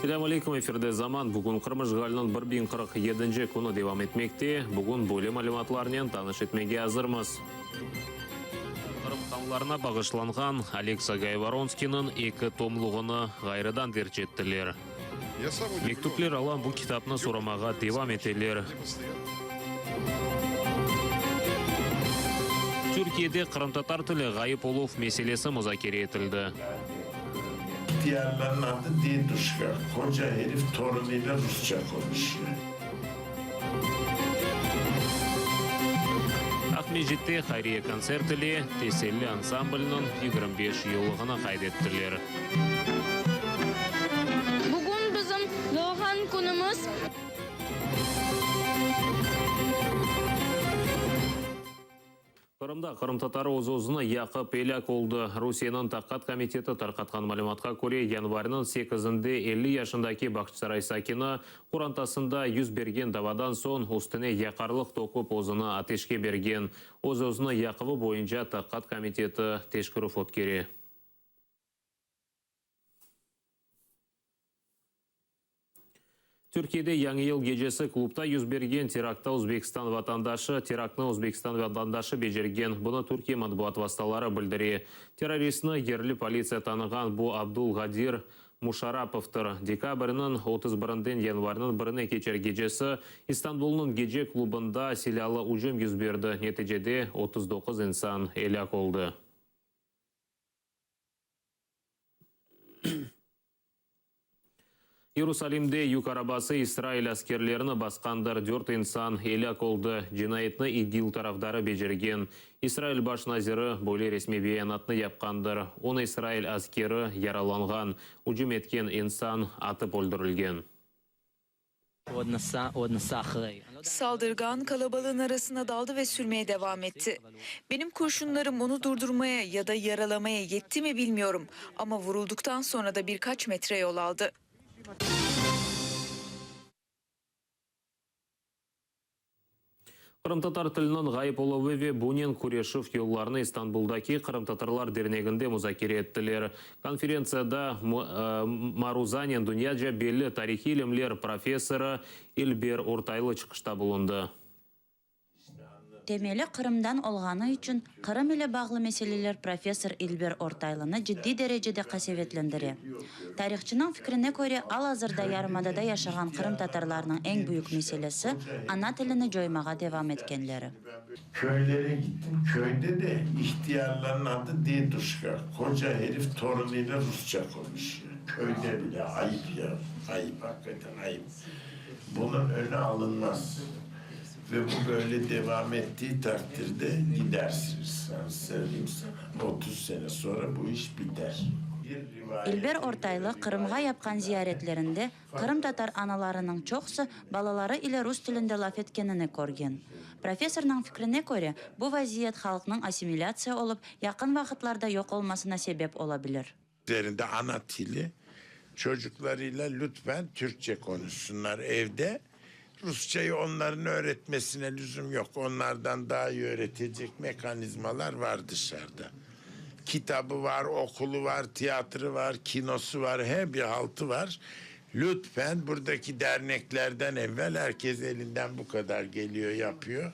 Selâm aleyküm, efirde Zaman. Bugün Qırım işğaliniñ 1047-nci künü devam etmekte. Bugün böyle malümatlarnen tanış etmege azırmız. Qırım hanlarına bağışlanğan Oleksa Gayvoronskiyniñ eki tomluğını ğayrıdan derc ettiler. Mektüpler alam, bu kitapnı soramağa devam eteler. Türkiyede qırımtatar tili ğayıp oluv meselesi muzakere etildi. İhtiyarlarnıñ adı Deduşka, qoca herif torunıyla rusça qonuşuyor. Aqmescitte hayriye kontsert ile Teselli ansambliniñ 25 yıllığını qayd ettiler. Bugün bizim doğğan künümiz. Qırımda qırımtatarı öz-özüni yaqıp elâk oldı. Rusiyeniñ Taqiqat komiteti tarqatqan malümatqa köre, yanvarniñ sekizinde 50 yaşındaki Bağçasaray sakini qorantasında yüz bergen davadan soñ üstüne yaqarlıq töküp özüni ateşke bergen. Öz-özüni yaquvı boyunca Taqiqat komiteti teşkirüv ötkere. Türkiyede Yañı yıl gecesi klubda yüz bergen teraktta Özbekistan vatandaşı teraktnı Özbekistan vatandaşı becergen. Bunı Türkiye matbuat vastaları bildire. Terroristni yerli politsiya tanığan, bu Abdul Gadir Muşarapovtır. Dekabrniñ 31-inden yanvarniñ birine keçer gecesi İstanbulnıñ gece klubında silâlı ücüm yüz berdi, neticede 39 insan elâk oldı. Yerusalimde yük arabası İsrail askerlerini basqandır, dört insan elâk oldı. Cinayetni İGİL tarafdarı becergen. İsrail baş naziri böyle resmiy beyanatnı yapqandır. On İsrail askeri yaralanğan, ücüm etken insan atıp öldürilgen. Saldırğan kalabalığın arasına daldı ve sürmeye devam etti. Benim kurşunlarım onı durdurmaya ya da yaralamaya yetti mi bilmiyorum, amma vuruldıqtan sonra da bir qaç metre yol aldı. Qırımtatar tiliniñ ğayıp oluvı ve bunen küreşüv yollarını İstanbuldaki Qırımtatarlar derneginde muzakere ettiler. Konferentsiyada maruzanen dünyaca belli tarihiy ilimler professorı İlber Ortaylı çıqışta bulundı. Temeli Qırımdan olğanı içün Qırım ile bağlı meseleler professor İlber Ortaylını ciddiy derecede qasevetlendire. Tarihçınıñ fikrine köre, al-azırda yarımadada yaşağan qırımtatarlarnıñ eñ büyük meselesi, ana tilini coymağa devam etkenleri. Köylere gittim, köyde de ihtiyarlarnıñ adı deduşka, qoca herif torunıyla rusça qonuşuyor. Köyde bile, ayıp ya, ayıp, hakikaten ayıp. Bunıñ önü alınmaz. Ve bu böyle devam ettiği takdirde gidersiniz, yani söyleyeyim sana, 30 sene sonra bu iş biter. İlber Ortaylı Qırımğa yapqan ziyaretlerinde qırımtatar analarınıñ çoqusı balaları ile rus tilinde laf etkenini körgen. Professornıñ fikrine köre, bu vaziyet halqnıñ assimilâtsiya olıp, yaqın vaqıtlarda yoq olmasına sebep ola bilir. Üzerinde ana tili, çocuklarıyla lütfen Türkçe konuşsunlar evde. Rusçayı onların öğretmesine lüzum yoq, onlardan daa iyi öğretecek mekanizmalar var dışarıda. Kitabı var, okulu var, tiyatrı var, kinosu var, her bir haltı var. Lütfen buradaki derneklerden evvel herkes elinden bu kadar geliyor, yapıyor.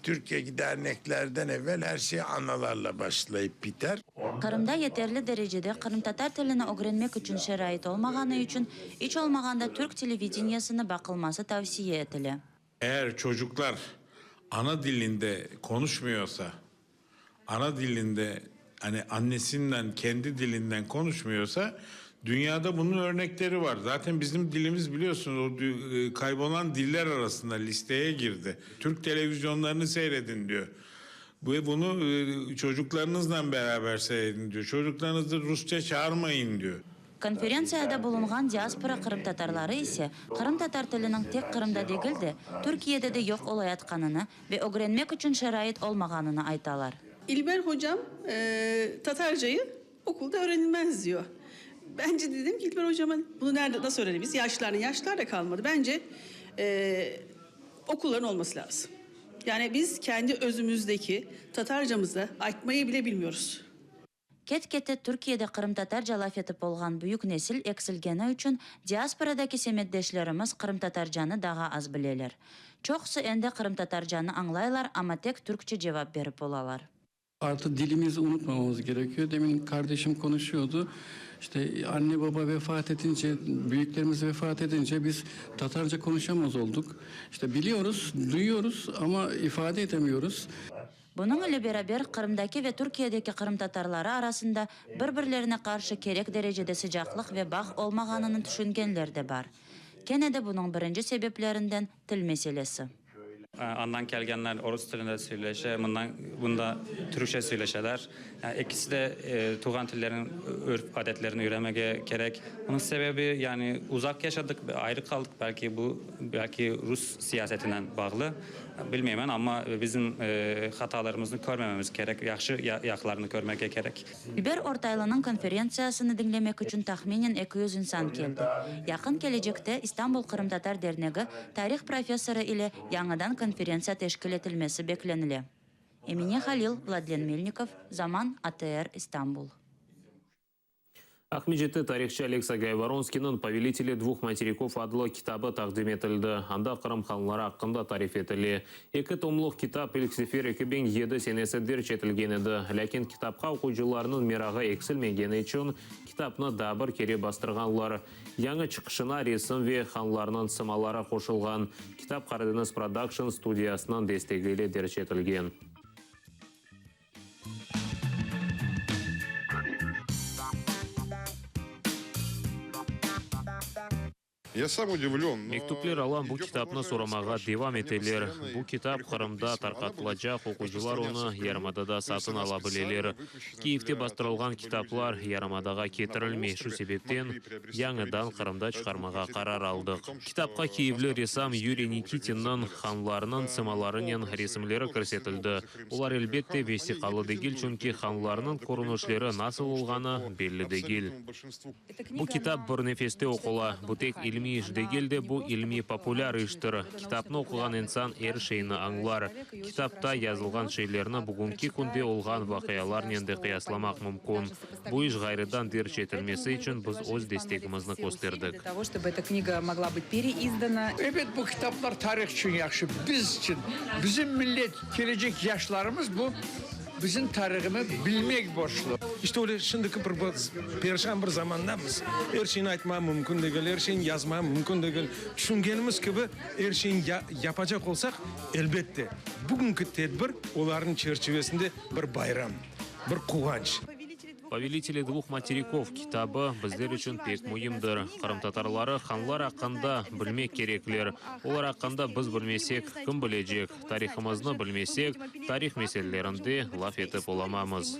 Türkiye'deki derneklerden evvel her şey analarla başlayıp biter. Qırımda yeterli derecede qırımtatar tilini ögrenmek içün şarait olmağanı içün, iç olmağanda türk televideniyesini baqılması tavsiye etile. Eğer çocuklar ana dilinde konuşmuyorsa, ana dilinde, hani annesinden, kendi dilinden konuşmuyorsa, dünyada bunun örnekleri var. Zaten bizim dilimiz biliyorsunuz o kaybolan diller arasında listeye girdi. Türk televizyonlarını seyredin diyor. Ve bunu çocuklarınızla beraber seyredin diyor. Çocuklarınızı Rusça çağırmayın diyor. Konferentsiyada bulunğan diaspora qırımtatarları ise qırımtatar tiliniñ tek Qırımda degil de, Türkiyede de yoq olayatqanını ve ögrenmek içün şarait olmağanını aytalar. İlber hocam Tatarcayı okulda öğrenilmez diyor. Bence dedim ki İlber hocama bunu nerede nasıl öğrenebiliriz? Yaşlıların yaşlılar da kalmadı. Bence okulların olması lazım. Yani biz kendi özümüzdeki Tatarcamızı aytmayı bile bilmiyoruz. Ket-kete Türkiyede qırımtatarca laf etip olğan büyük nesil eksilgeni içün diasporadaki semetdeşlerimiz qırımtatarcanı daa az bileler. Çoqusı endi qırımtatarcanı añlaylar, amma tek türkçe cevap berip olalar. Artı dilimizi unutmamamız gerekiyor. Demin kardeşim konuşuyordu. İşte anne baba vefat edince, büyüklerimiz vefat edince biz Tatarca konuşamaz olduk. İşte biliyoruz, duyuyoruz ama ifade etemiyoruz. Bunıñ ile beraber, Qırımdaki ve Türkiyedeki qırımtatarları arasında bir-birlerine qarşı kerek derecede sıcaqlıq ve bağ olmağanını tüşüngenler de bar. Kene de bunıñ birinci sebeplerinden til meselesi. Andan kelgenler orus tilinde söyleşe, mından bunda türkçe söyleşeler. Yani ekisi de tuvğan tilleriniñ örf-adetlerini ögrenmege kerek. Bunıñ sebebi, yani uzaq yaşadıq, ayrı qaldıq, belki bu, belki rus siyasetinen bağlı, bilmeymen, amma bizim hatalarımıznı körmememiz kerek, yahşı yaqlarını körmege kerek. İlber Ortaylınıñ konferentsiyasını diñlemek içün tahminen 200 insan keldi. Yaqın kelecekte İstanbul Qırımtatar Dernegi tarih professorı ile yañıdan konferentsiya teşkil etilmesi beklenile. Emine Halil, Vladlen Melnikov, Zaman, ATR, İstanbul. Aqmescitte tarihçı Oleksa Gayvoronskiyniñ Poveliteli dvuh materikov adlı kitabı taqdim etildi. Anda Qırım hanları aqqında tarif etile. Eki tomluq kitap ilk sefer 2007 senesi derc etilgen edi. Lâkin kitapqa oquyıcılarnıñ merağı eksilmegeni içün kitapnı daa bir kere bastırğanlar. Yañı çıqışına resim ve hanlarnıñ sımaları qoşulğan. Kitap Karadeniz Production studiyasınıñ destegi ile derc etilgen. Mektüpler alam, bu kitapnı soramağa devam eteler. Bu kitap Qırımda tarqatılacaq, oquyıcılar onı yarımadada satın ala bileler. Kiyevde bastırılğan kitaplar yarımadağa ketirilmey, şu sebepten yañıdan Qırımda çıqarmağa qarar aldıq. Kitapqa kiyevli ressam Yuriy Nikitinniñ hanlarnıñ sımalarınen resimleri kirsetildi. Olar, elbette, vesiqalı degil, çünki hanlarnıñ körünişleri nasıl olğanı belli degil. Bu kitap bir nefeste oqula. Bu tek ilmiy iş degil de, bu ilmiy-populâr iştir. Kitapnı oquğan insan er şeyni añlar. Kitapta yazılğan şeylerni bugünki künde olğan vaqialarnen de qıyaslamaq mümkün. Bu iş ğayrıdan derc etilmesi içün biz öz destegimizni kösterdik. Ebet, bu kitaplar tarih içün yahşı, biz içün, bizim millet, kelecek yaşlarımız bu bizim tarihını bilmek borçlu. İşte öyle şimdiki bir perişan bir zamandamız. Er şeyni aytmağa mümkün degil, er şeyni yazmağa mümkün degil. Tüşüngenimiz kibi er şeyni yapacaq olsaq, elbette, bugünki tedbir olarnıñ çerçivesinde bir bayram, bir quvanç. Poveliteli dvuh materikov kitabı bizler içün pek müimdir. Qırımtatarları hanlar aqqında bilmek kerekler. Olar aqqında biz bilmesek, kim bilecek? Tarihımıznı bilmesek, tarih meselelerinde laf etip olamamız.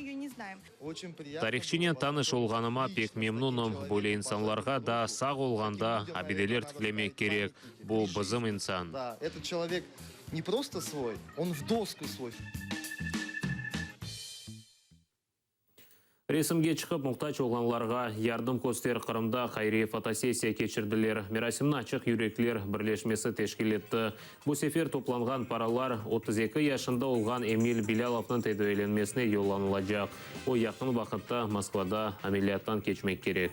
Tarihçınen tanış olğanıma pek memnunım. Böyle insanlarğa daa sağ olğanda abideler tiklemek kerek. Bu bizim insan. Resimge çıqıp, muhtac olğanlarğa yardım köster Qırımda hayriye fotosessiya keçirdiler. Merasimni Açıq yürekler birleşmesi teşkil etti. Bu sefer toplanğan paralar 32 yaşında olğan Emil Bilâlovnıñ tedaviylenmesine yollanılacaq. O, yaqın vaqıtta Moskvada ameliyattan keçmek kerek.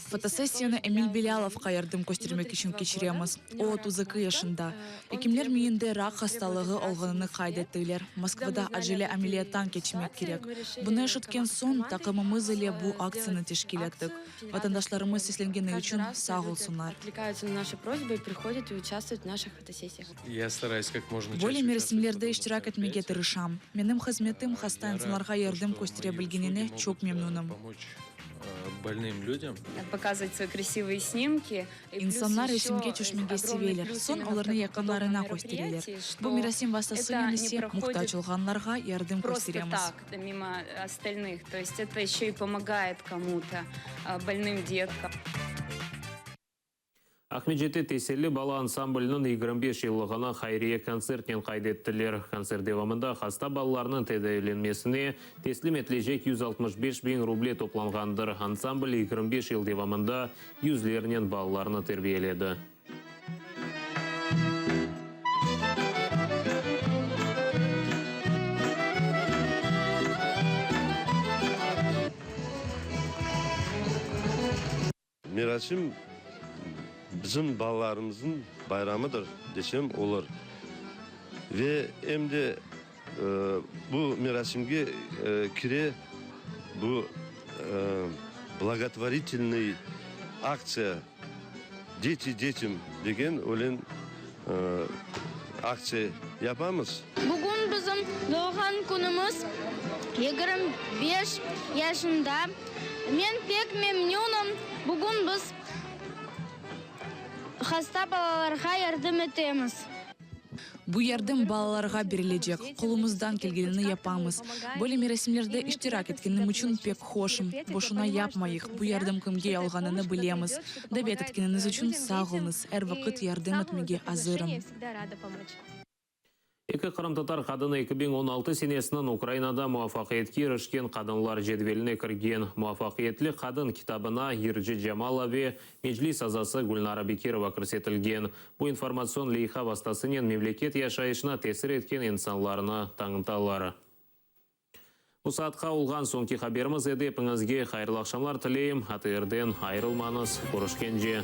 Fotosessiyanı Emil Bilâlovqa yardım köstermek içün keçiremiz. O, 32 yaşında. Ekimler miyinde rak hastalığı olğanını qayd ettiler. Moskvada acele ameliyattan keçmek kerek. Bunı eşitken soñ, taqımımız ile bu aktsiyanı teşkil ettik. Vatandaşlarımız seslengeni içün sağ olsunlar. Böyle merasimlerde iştirak etmege tırışam. Menim hızmetim hasta insanlarğa yardım köstere bilgenine çoq memnünim. İnsanlar resimge tüşmege seveler, soñ olarnı yaqınlarına köstereler. Bu merasim vastasınen ise muhtac olğanlarğa yardım kösteremiz. Aqmescitte Teselli bala ansambliniñ 25 yıllığını hayriye kontsertnen qayd ettiler. Kontsert devamında hasta balalarnıñ tedaviylenmesine teslim etilecek 165 biñ ruble toplanğandır. Ansambl 25 yıl devamında yüzlernen balalarnı terbiyeledi. Merasim bizim balalarımıznıñ bayramıdır desem olur. Ve em de bu merasimge kire bu blagotvoritelnıy aktsiya Deti detim degen ölen aktsiya yapamız. Bugün bizim doğğan künümiz, 25 yaşında. Men pek memnünim, bugün biz hasta balalarğa yardım etemiz. Bu yardım balalarğa berilecek. Qolumızdan kelgenini yapamız. Böyle merasimlerde iştirak etkenim içün pek hoşum. Boşuna yapmayıq, bu yardım kimge olğanını bilemiz. Davet etkeniñiz içün sağ oluñız, er vaqıt yardım etmege azırım. Eki qırımtatar qadını 2016 senesiniñ Ukrainada muvafaqiyetke irişken qadınlar cedveline kirgen Muvafaqiyetli qadın kitabına yırcı Jamala ve Meclis azası Gülnara Bekirova kirsetilgen. Bu informatsion leyha vastasınen memleket yaşayışına tesir etken insanlarnı tañıtalar. Bu saatqa olğan soñki haberimiz edi. Epiñizge hayırlı aqşamlar tileyim. ATRden ayırılmañız. Körüşkence.